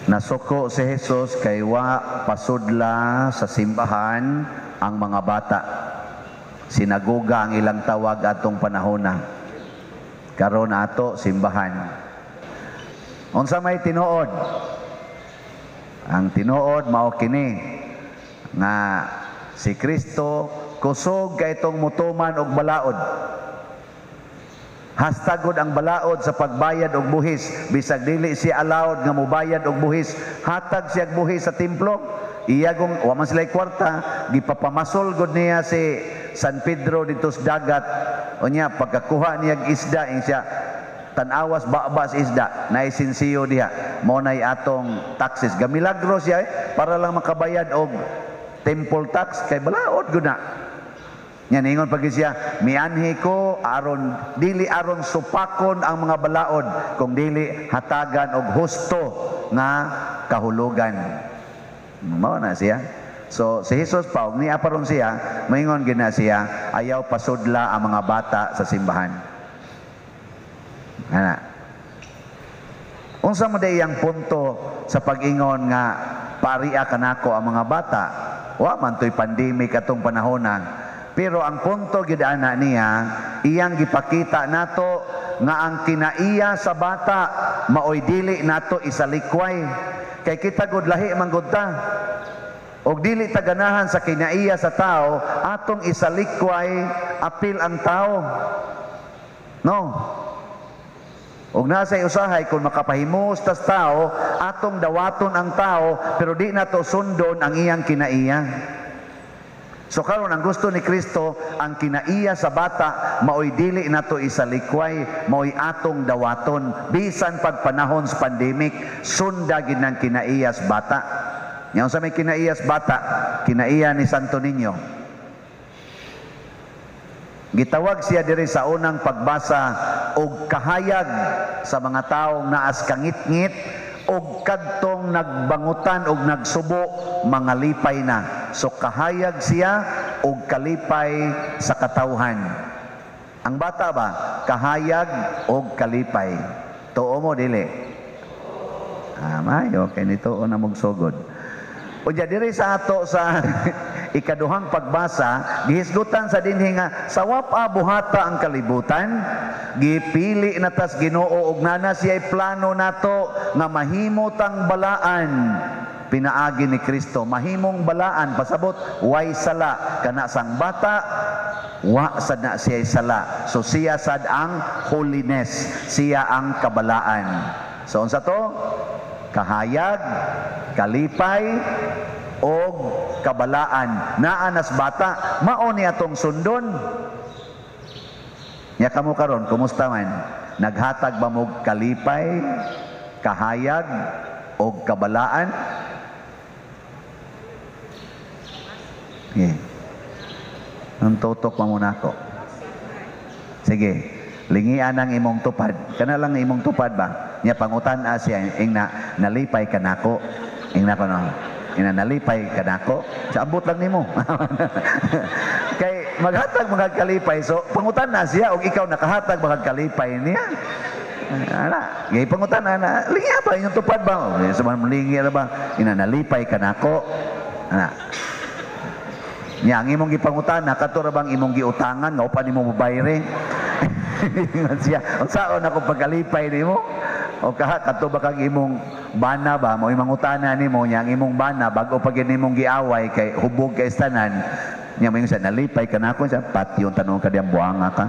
Nasuko si Jesus kay wa pasudla sa simbahan ang mga bata. Sinagoga ang ilang tawag atong panahona. Karon ato simbahan. Unsa may tinuod? Ang tinuod mao kini nga si Kristo kusog kay itong mutuman og balaod. Hastagod ang balaod sa pagbayad og buhis, bisag dili siya allowed nga mobayad og buhis, hatag siya og buhis sa templo. Iya kung wa man sila kwarta, gipapamasol gud niya si San Pedro dito sa dagat. Unya pagkakuha niya og isda, ing siya tan-awas baba sa isda, naay sinsiyo diha. Mao nay atong taxes. Gamilagro siya eh, para lang makabayad og temple tax kay balaod gud na. Nya ningon pag siya, mianhi ko aron dili aron supakon ang mga balaod kung dili hatagan og husto nga kahulugan. Mao na siya. So si Jesus pa og niya paron siya, moingon gid na siya, ayaw pasudla ang mga bata sa simbahan. Ana. Unsa man day ang punto sa pag-ingon nga paria kanako ang mga bata? Wa man to'y pandemic atong panahona. Pero ang punto gid ana niya, iyang gipakita nato nga ang kinaiya sa bata maoy dili nato isalikway. Kay kita gud lahi man gud ta. Og dili ta ganahan sa kinaiya sa tao, atong isalikway apil ang tao. No. Og nasa usahay kung makapahimos tas tao, atong dawaton ang tao, pero di nato sundon ang iyang kinaiya. So karon ang gusto ni Kristo, ang kinaiya sa bata maoy dili nato isalikway, maoy atong dawaton bisan pag panahon sa pandemic, sunda gid ng kinaiya sa bata. Nya unsa may kinaiya sa bata? Kinaiya ni Santo Niño. Gitawag siya diri sa unang pagbasa og kahayag sa mga taong naas kangitngit og kadtong nagbangutan og nagsubo, mga lipay na. So kahayag siya og kalipay sa katawhan. Ang bata ba kahayag og kalipay? Tuo mo dili? Ah, mayo kay nituo na mogsugod. Unya diri sa ato sa ikaduhang pagbasa, gihisgutan sa dinhi nga sawap a buhata ang kalibutan, gipili na tas Ginoo og nana siya'y plano nato nga mahimo tang balaan pinaagi ni Kristo. Mahimong balaan, pasabot way sala kana sang bata, wa sad na siya'y sala. So siya sad ang holiness, siya ang kabalaan. So unsa to? Kahayag, kalipay og kabalaan. Naa nas bata, mao ni atong sundon. Nya kamo karon, kumusta man? Naghatag ba mo kalipay, kahayag og kabalaan? Sige. Ang tutok pa muna ako. Sige. Lingian ang imong tupad. Kana lang imong tupad ba? Nya pangutan siya, ing na, nalipay ka nako. Ing na ko no. Ing na nalipay ka nako. Sa ambot lang nimo. Kay maghatag mga kalipay. So pangutan na siya og ikaw nakahatag mga kalipay niya. Ana, gay pangutan na, lingi ba inyong tupad ba? Sa mga lingi ra ba? Ina nalipay ka nako. Ana. Nya ang imong gipangutana kato ra bang imong giutangan nga upan nimo mobayre? Ingon siya, unsaon ako pagkalipay nimo? O kaha kato ba kag imong bana ba mo imangutana nimo, nya ang imong bana bag-o pa gyud nimong giaway kay hubog kay tanan. Nya moingon siya, nalipay ka nako siya, patyon tanong ka diyang buanga ka.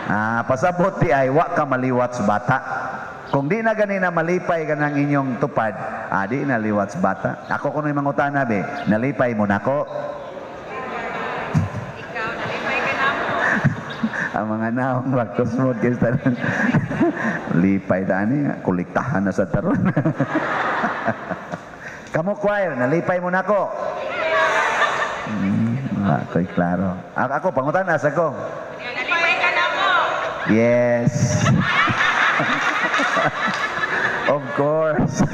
Ah, pasabot ti ay wa ka maliwat sa bata. Kung di na gani na malipay ka ng inyong tupad, ah, di na liwat sa bata. Ako kuno mangutana be, nalipay mo nako. Ikaw, nalipay ka na mo. Ang mga naong magkusmod kay tanan. Lipay tani, kuliktahan na sa taron. Kamo choir, nalipay mo nako. Ako'y klaro. Ako, pangutan asa ko. Nalipay ka na mo. Yes. Of course.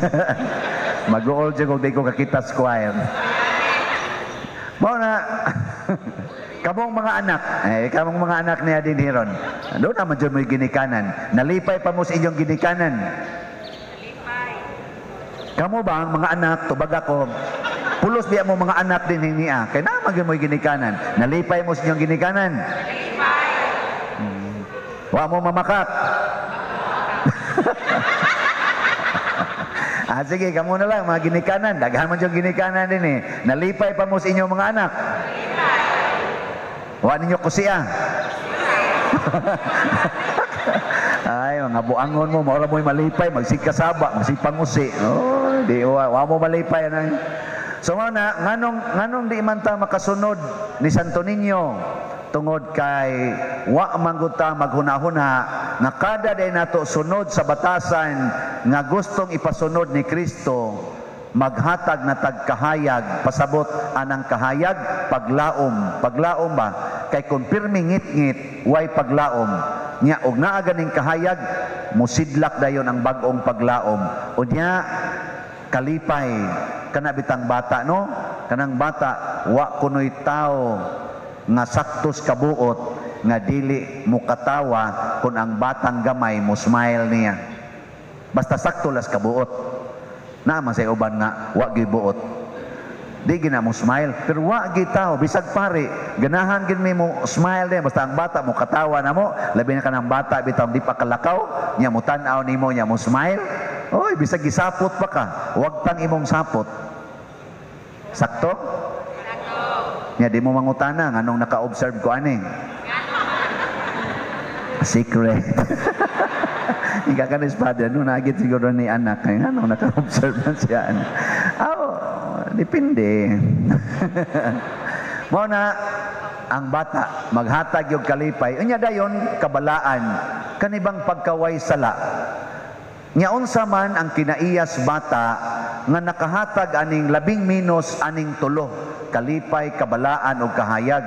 Mag-uol siya kung di ko kakita sa choir. Mao na, kamong mga anak, eh, kamong mga anak niya din hiron. Doon naman dyan mo'y ginikanan. Nalipay pa mo sa inyong ginikanan. Nalipay. Kamo ba ang mga anak, tubag ako, pulos biya mo mga anak din niya. Kay naa man gyud mo'y ginikanan. Nalipay mo sa inyong ginikanan. Nalipay. Wa mo mamakak. Ah, sige, kamo na lang, mga ginikanan. Daghan man yung ginikanan din eh. Nalipay pa mo sa inyong mga anak. Nalipay. Wa ninyo kusiya. Ay, mga buangon mo, maura mo'y malipay, magsigkasaba, magsigpangusi. Oh, di, wa mo malipay. Ano? So, mao na, nganong di man ta makasunod ni Santo Niño, tungod kay wa man gud ta maghuna-huna nga kada day nato sunod sa batasan nga gustong ipasunod ni Kristo, maghatag na tagkahayag, pasabot anang kahayag, paglaom. Paglaom ba? Kay kung pirmi ngit-ngit, way paglaom. Nya og naa ganing kahayag, musidlak dayon ang bag-ong paglaom. Unya kalipay kana bitang bata, no? Kanang bata wa kunoy tao nga saktos kabuot nga dili mukatawa kung ang batang gamay mo smile niya. Basta sakto las kabuot. Naa man say uban nga wa gyud buot. Di gina mo smile, pero wa gyud tao bisag pare, ganahan gid mi mo smile niya basta ang bata mo katawa na mo, labi na kanang bata bitaw di pa kalakaw, nya mo tan-aw nimo nya mo smile. Oy, bisag gisapot pa ka, wag tang imong sapot. Sakto? Sakto. Nya di mo mangutana nganong naka-observe ko ani. Secret. Ika ka ni Father, no, nagit siguro ni anak, kaya nganong naka-observe na siya. Aw, depende. Mao na, ang bata, maghatag yung kalipay. Unya dayon, kabalaan, kanibang pagkaway sala. Nya unsa man ang kinaiyas bata, nga nakahatag aning 12 aning 3, kalipay, kabalaan o kahayag.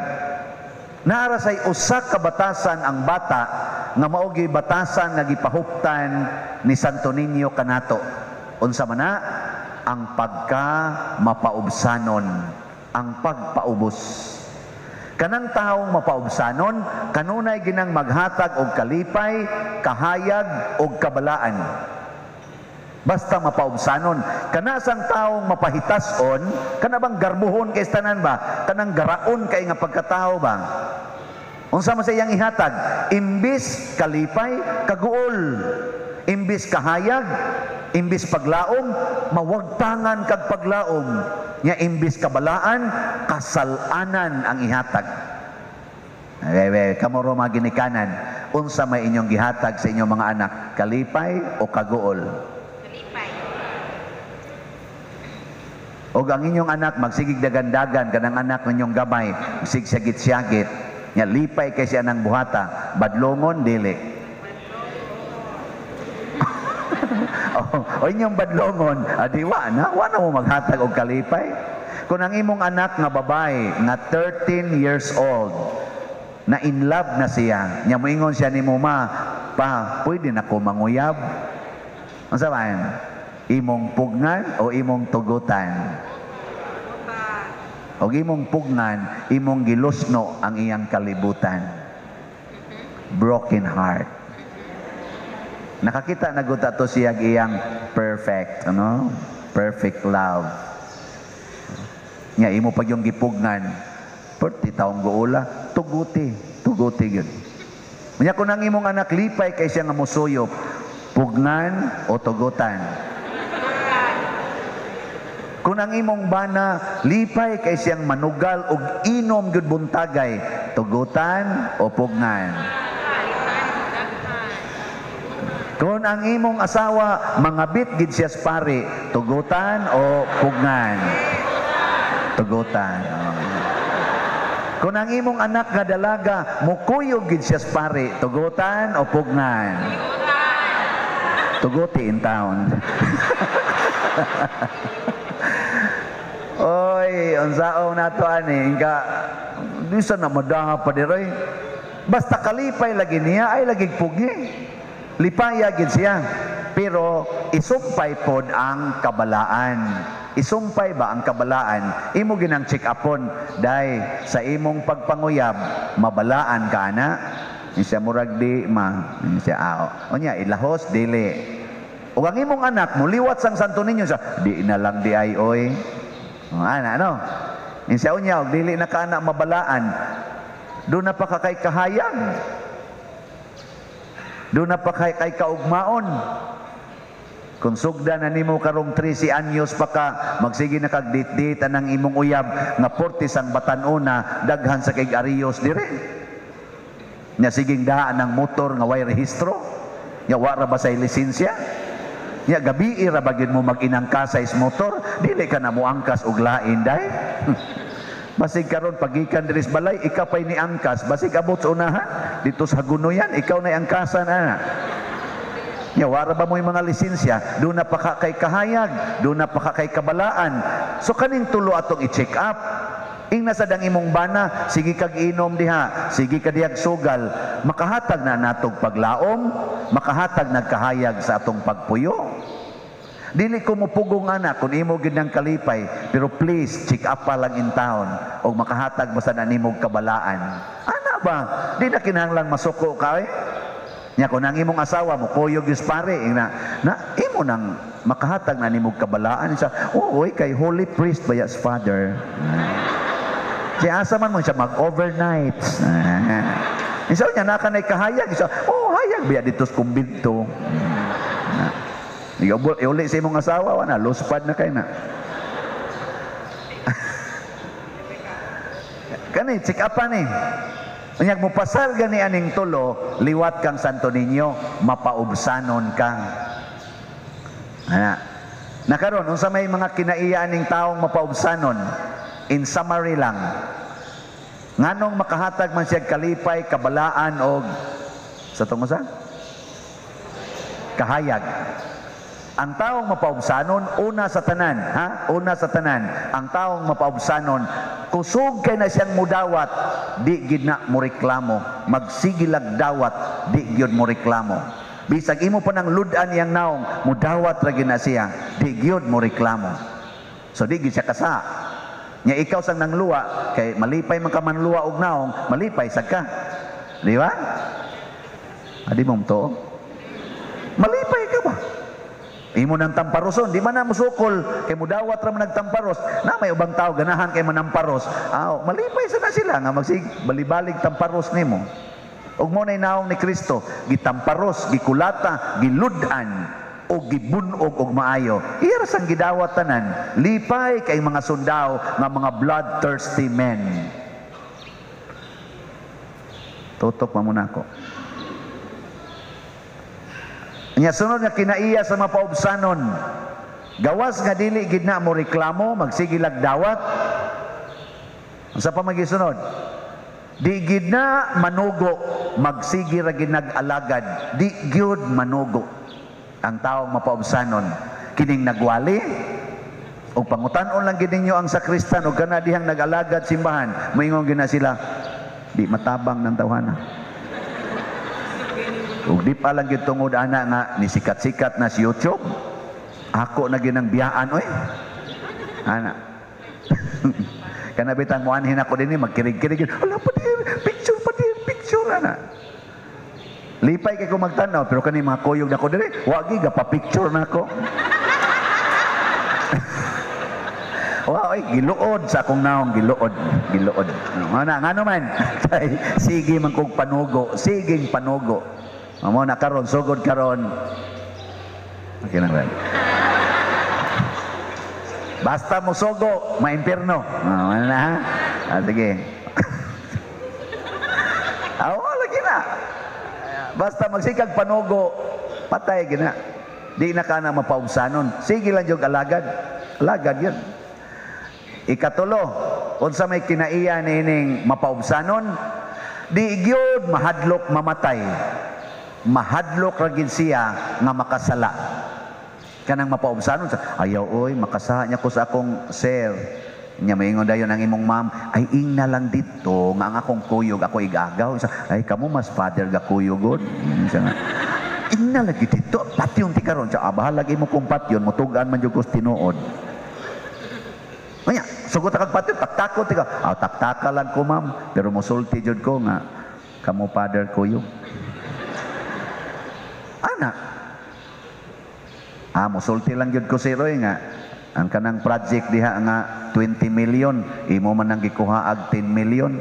Naara say usa ka batasan ang bata nga mao gyud batasan nga gipahuptan ni Santo Niño kanato. Unsa man na? Ang pagka mapaubsanon, ang pagpaubos. Kanang taong mapaubsanon, kanunay ginang maghatag og kalipay, kahayag og kabalaan. Basta mapaubsanon. Kanasang taong mapahitason, kana bang garbuhon kay tanan ba? Kanang garaon kay nga pagkatao ba? Unsa man sa iyang ihatag? Imbis kalipay, kaguol. Imbis kahayag, imbis paglaom, mawagtangan kag paglaom. Nya imbis kabalaan, kasalanan ang ihatag. Ewe, kamo ro mga ginikanan, unsa may inyong gihatag sa inyong mga anak? Kalipay o kaguol? Kalipay. Og ang inyong anak magsigig dagandagan kanang anak ninyong gamay, sigsigit-siyagit. Nya lipay kay siya nang buhata, badlongon dili. O inyong badlongon, adi wa na mo maghatag og kalipay. Kung ang imong anak nga babae nga 13 years old na in love na siya, nya moingon siya nimo, ma, pa, pwede na ko manguyab. Unsa man? Imong pugnan o imong tugutan? Og imong pugnan, imong gilusno ang iyang kalibutan. Broken heart. Nakakita na gud to siya iyang perfect, ano? Perfect love. Nya imo pag yung gipugnan, perti taong guula, tuguti, tuguti gyud. Nya kun ang imong anak lipay kay siya nga mosuyop, pugnan o tugutan? Kung ang imong bana lipay kay siyang manugal og inom gyud buntagay, tugutan o pugnan? Kung ang imong asawa mangabit gid siya sa pare, tugutan o pugnan? Tugutan. Oh. Kung ang imong anak nga dalaga mukuyog gid siya sa pare, tugutan o pugnan? Tuguti in town. Oy, unsaon nato ani ingka di sa na madaha pa diroy. Basta kalipay lagi niya ay lagi pugi. Lipaya gid siya. Pero isumpay pod ang kabalaan. Isumpay ba ang kabalaan? Imo ginang check upon dai sa imong pagpanguyab mabalaan ka ana. Siya murag di ma, siya ao. Unya ilahos dili. Ug ang imong anak muliwat sang Santo Niño sa di na lang di ay oy. Oh, ana no. Insa unya og dili na ka ana mabalaan, do na pa ka kay kahayag. Do na pa kay kaugmaon. Kung sugda na nimo karong 13 anyos pa ka, magsige na kag dit-dit ang imong uyab nga portis ang batan-ona, daghan sa kay ariyos dire. Nya siging daan ang motor nga way rehistro, nya wa ra ba say lisensya? Nya gabi ra ba gyud mo mag-inangkasa is motor, dili ka na moangkas og lain day. Basig karon pagikan diri sa balay, ikaw pa'y niangkas, basig abot sa unahan dito sa Hagunoyan, ikaw na angkasan ana. Nya wara ba mo'y mga lisensya, do na pa ka kay kahayag, do na pa ka kay kabalaan. So kaning tulo atong i-check up. Ingna sad ang imong bana, sige kag inom diha, sige ka dihag sugal, makahatag na natog paglaom, makahatag nagkahayag sa atong pagpuyo. Dili ko mupugong ana kung imo gid ng kalipay, pero please check up pa lang in town og makahatag basta na nimog kabalaan. Ana ba? Di na kinahanglang masuko ka eh. Nya kung ang imong asawa mo kuyog gyud pare na, na imo nang makahatag na nimog kabalaan siya. Oo, oy, kay holy priest ba yas father. Siya asa man mo siya mag-overnight. Isa niya naka nay kahayag siya. Oh, hayag biya dito sa kumbinto. Iuli sa imong asawa wala luspad na kay na. Kani check up ni. Unyag mo pasar gani aning tulo, liwat kang Santo Niño, mapaubsanon kang. Ana. Nakaron unsa may mga kinaiya aning taong mapaubsanon? In summary lang. Nganong makahatag man siya kalipay, kabalaan og sa tungo sa kahayag. Ang taong mapaubsanon, una sa tanan, ha? Una sa tanan, ang taong mapaubsanon, kusog kay na siyang mudawat, di gid na mo reklamo. Magsigilag dawat, di gyud mo reklamo. Bisag imo pa nang ludan iyang naong, mudawat ra gyud na siya, di gyud mo reklamo. So di gyud siya kasa. Nya ikaw sang nangluwa, kay malipay man ka manluwa og naong, malipay sad ka. Di ba? Adi mo to? Malipay ka ba? Imo nang tamparoson, di man na musukol, kay mudawat ra man nagtamparos. Na may ubang tao ganahan kay manamparos. Aw, malipay sa na sila nga magsig balibalig tamparos nimo. Ug mo nay naong ni Kristo, gitamparos, gikulata, gilud-an o gibunog og maayo. Iya ra sang gidawat tanan. Lipay kay mga sundao nga mga bloodthirsty men. Tutok pa muna ako. Nya sunod nga kinaiya sa mapaubsanon, gawas nga dili gid na mo reklamo, magsigilag dawat. Unsa pa magisunod? Di gid na manugo, magsige ra gid nag-alagad. Di gyud manugo ang taong mapaubsanon. Kining nagwali og pangutan-on lang gid ninyo ang sakristan og kana dihang nag-alagad simbahan, moingon gid na sila, di matabang ng tawhana. Ug di pa lang gyud tungod ana nga ni sikat-sikat na si YouTube. Ako na gyud ang biyaan oy. Ana. Kana bitang moanhin ako dinhi magkirig-kirig. Wala pa dir, picture pa dir, picture ana. Lipay kay ko magtan-aw pero kani mga kuyog nako diri, wa gyud pa picture nako. Wa oy, giluod sa akong naong, giluod, giluod. Ana ngano man? Sige man kog panugo, siging panugo. Amo na karon, sugod karon. Okay na ba? Basta mo sugo, maimpirno. Ano na ha? Ah, sige. Ah, lagi na. Basta magsikag panugo, patay gina. Di na ka na mapaubsanon. Sige lang yung alagad. Alagad yun. Ikatulo, unsa may kinaiya niining mapaubsanon, di gyud mahadlok mamatay. Mahadlok ra gid siya nga makasala. Kanang mapaubsanon sa ayaw oy makasaha niya ko sa akong sir. Nya maingon dayon ang imong ma'am, ay ingna lang didto nga ang akong kuyog ako igagaw. Ay kamo mas father ga kuyog gud. Ingna lagi didto patyon ti karon sa bahalag imo kung patyon mutug-an man jud ko tinuod. Nya sugot kag patyon taktakot ti ka. Ah, taktaka lang ko ma'am, pero mosulti jud ko nga kamo father kuyog. Ana. Ah, musulti lang gyud ko, sir, oy, nga ang kanang project diha nga 20 million, imo man nang gikuha ag 10 million.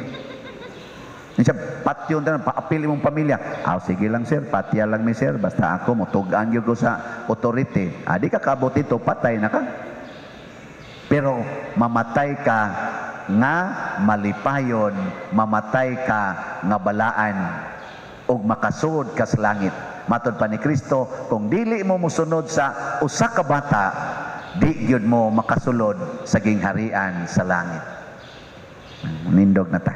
Siya, patyon tanan, paapil imong pamilya. Ah, sige lang, sir, patya lang mi, sir, basta ako motug-an gyud ko sa authority. Ah, di ka kabot ito, patay na ka. Pero mamatay ka nga malipayon, mamatay ka nga balaan ug makasuod ka sa langit. Matod pa ni Kristo, kung dili mo musunod sa usa ka bata, di gyud mo makasulod sa gingharian sa langit. Nindog na ta.